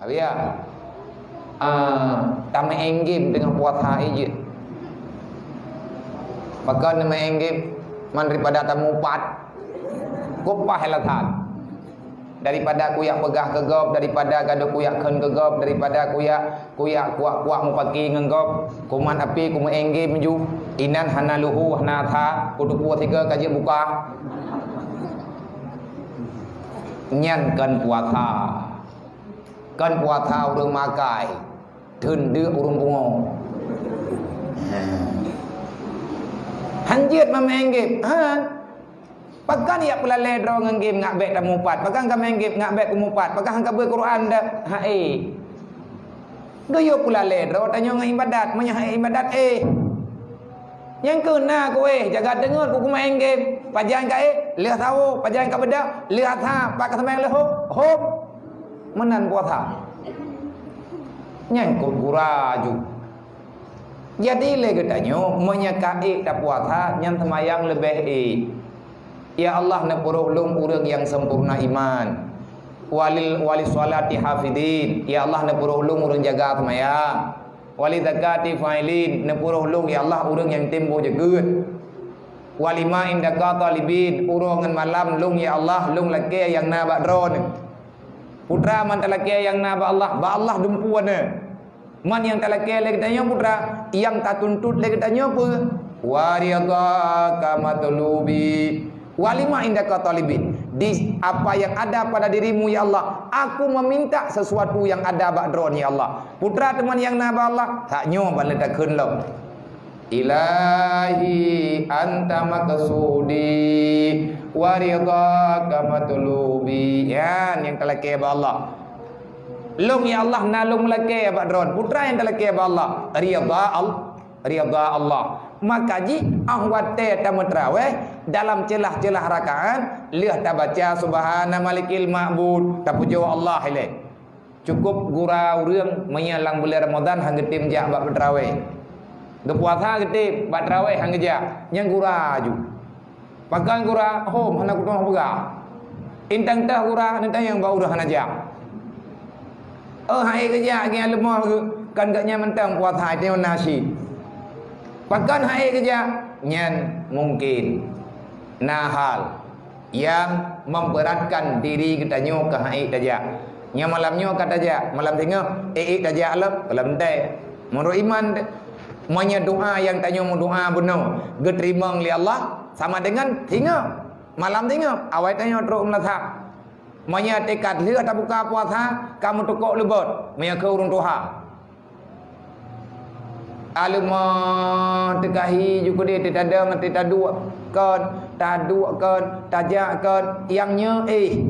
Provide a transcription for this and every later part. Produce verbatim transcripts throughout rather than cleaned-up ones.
Tapi ya, ah, tameu'en game teungoh puasa jeuet. Pakon tameu'en game? Man daripada tamupat. Kupah alasan. Daripada kuyak peugah keu gob, daripada gadoh kuyak kheun keu gob, daripada kuyak, kuyak kuak-kuak mupaki ngon gob, kuman api kumeu'en game ju. Inan hana luhu, hana asa, kutupu sigoe ka jeuet buka. Nyan kon puasa. Kon puasa ureueng makai, theun deuk ureueng pungo. Han jeuet tameu'en game, han. Pakon jak peulalé droe ngon game ngak bèk tamupat? Pakon ka meu'en game ngak bèk kumupat? Pakon han ka beuet Quran dak? Hai. Geuyue peulalé droe tanyoe ngon ibadat, meunyoe hai ibadat, eh. Nyang keuh na kuéh, jaga deungon ku kumeu'en game. Pajan ka éh, lheueh sawoe, pajan ka beudôh, lheueh asa, pat ka seumayang lheueh hom. Meunan puasa. Nyan keu gura ju. Jadi lé geutanyoe, meunyoe ka ék tapuasa, nyan seumayang leubeh ék. Ya Allah, neupuroh lôn ureueng nyang sempurna iman. Walil, walis sholati hafidin. Ya Allah, neupuroh lôn ureueng jaga seumayang. Wali zakati fa'ilin, neupuroh lôn, ya Allah, ureueng nyang tem boh jeukeut. Walima indaka talibin, uroe ngon malam lôn, ya Allah, lôn lakée nyang na bak Droeneuh. Putra, man talakée nyang na bak Allah, bak Allah dumpeue neuh. Man nyang talakée lé geutanyoe, putra, nyang tatuntut lé geutanyoe peue? Wa ridhaka matlubi. Walima indaka talibin. Di apa yang ada pada dirimu, ya Allah, aku meminta sesuatu yang ada bak Droeneuh, ya Allah. Putra, teuma nyang na bak Allah, sak nyoe ban lé takheun lom. Ilahi anta maqsudi wa ridhaka matlubi. Nyan nyang talakée bak Allah. Lôn, ya Allah, na lôn lakée bak Droeneuh. Putra, nyang talakée bak Allah, ridha Al-, ridha Allah. Maka jih, óh watée tameutrawéh, dalam ceulah-ceulah rakaat, lheueh tabaca Subhana Malikil Ma'bud, tapujoe Allah ilée. Cukup gura ureueng meunyoe lam buleuen Ramadhan han geutem jak bak trawéh. Geupuasa geutem, bak trawéh han geujak, nyan gura ju. Pakon gura, hom hana kuteumé peugah. Intan teuh gura, intan nyang bak ureueng hana jak. Oh, han ék geujak, geuh leumoh geuh, kan geuh nyan mantong puasa, itu nasi. Pakon han ék geujak, nyan mungkin na hal nyang memberatkan diri geutanyoe keu han ék tajak. Nyoe malam nyoe ka tajak, malam singoh ék-ék tajak lom, lom teuntèe. Meunurot iman, meunyoe doa nyang tanyoe meudoa bunoe geuteurimong lé Allah, sama deungon singoh, malam singoh, awai tanyoe trok meulasah. Meunyoe teuka lheueh tabuka puasa, ka meutukok leubot, meunyoe keu ureueng tuha. Aleumoh teuka hi ju keudeh, teuka tadong, teuka taduek kon, taduek kon, tajak kon, nyang nyoe éh.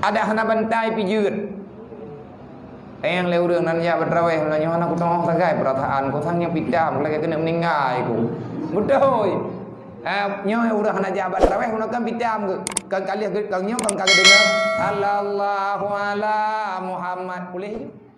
Adak hana bantai pih jeuet. Nyang lé ureueng nan jak bak trawéh, meunyoe hana kuteumé sagai peurasaan, ku sang nyoe pitam, lagèe keuneuk meuninggai ku. Beutôi. Eh, nyoe ureueng hana jak bak trawéh, meunyoe kan pitam ku. Kan ka lheueh, kan nyoe kan ka geudeungoe, "Sallallahu ala Muhammad." Puléh.